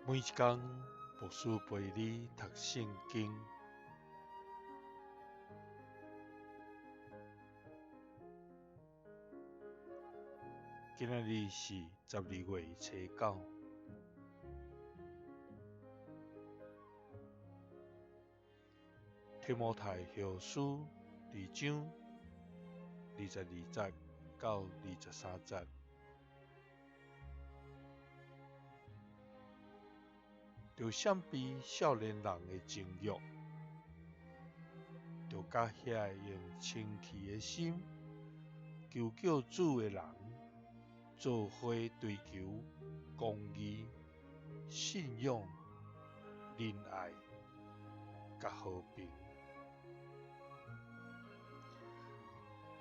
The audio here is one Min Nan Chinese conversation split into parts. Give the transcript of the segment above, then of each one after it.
每一工，牧師陪你讀聖經。今仔日是12月初9，提摩太後書二章22節到23節。著閃避少年人的情欲，著佮遐个用清氣的心求叫主的人做伙追求公義、信仰、仁愛佮和平。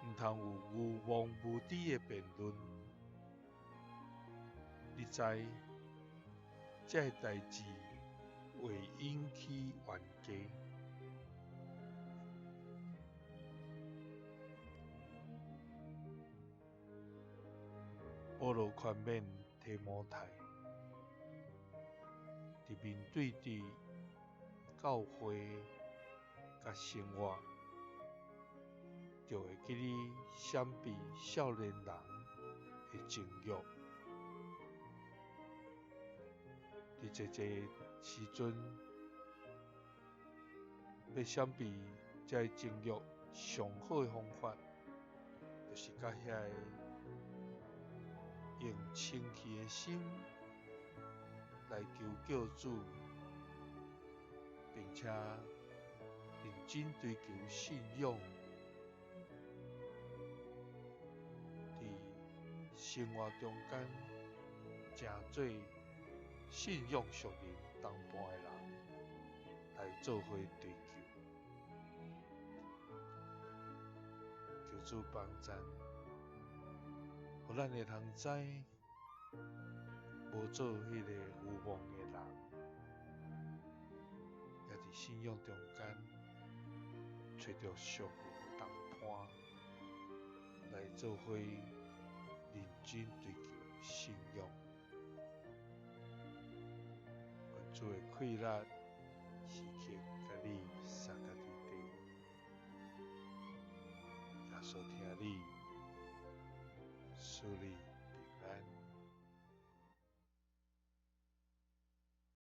毋通有愚妄無知的辯論。你知這个代誌會引起冤家。保羅勸勉提摩太，佇面對佇教會佮生活，著會記得閃避少年人的情欲。佇這這時陣，欲閃避這个情欲上好的方法，就是佮遐个用清氣的心來求叫主，並且認真追求信仰，佇生活中間成做信仰屬靈同伴的人來做伙追求，求主幫贊，予咱會通知，無做彼个愚妄的人，也佇信仰中間揣著屬靈同伴來做伙認真追求信仰。願主的快樂時刻共你相佮佇底，耶穌疼你，賜你。